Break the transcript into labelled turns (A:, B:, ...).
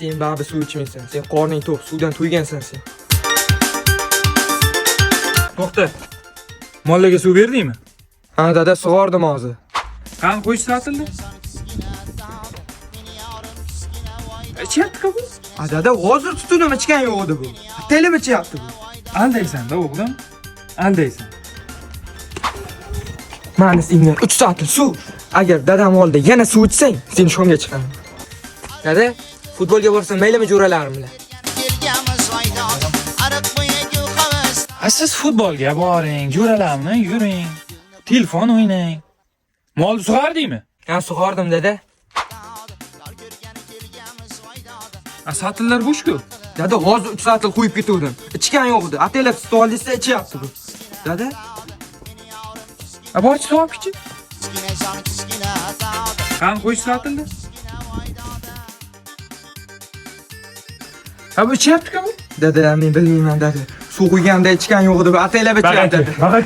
A: Sen baribir suv ichmaysan. Sen qorning to'q, suvdan to'ygansan sen.
B: To'xta. Mollarga suv berdingmi?
A: Ha dada, sug'ordim hozir.
B: Qani qo'yish sotildi? Ichyapti-ku bu.
A: A dada, hozir tutinim ichgan yo'q edi bu. Ataylab ichyapti bu.
B: Aldaysan-da o'g'lim. Aldaysan.
A: Mani senga 3 soatlik suv. Agar dadam oldida yana suv ichsang, seni shomga chiqaman. Dada, futbolga borsam maylimi jo'ralarim bilan?
B: A siz futbolga boring, jo'ralar bilan yuring. Telefon o'ynang. Molni sug'ardingmi?
A: Ha, sug'ordim dada.
B: A satillar bo'sh-ku.
A: Dada, hozir 3 soatlik qo'yib ketuvdim. Ichgan yo'q edi. Ataylab sut oldingizda ichyapti bu. Dada,
B: A borchi suv olib kichi. Qani qo'yish sotildi? Ha bu ichyapti-ku bu.
A: Dada, men bilmayman dada. Suv qo'yganda ichgan yo'q edi bu. Ataylab ichyapti dada.
B: Baqa.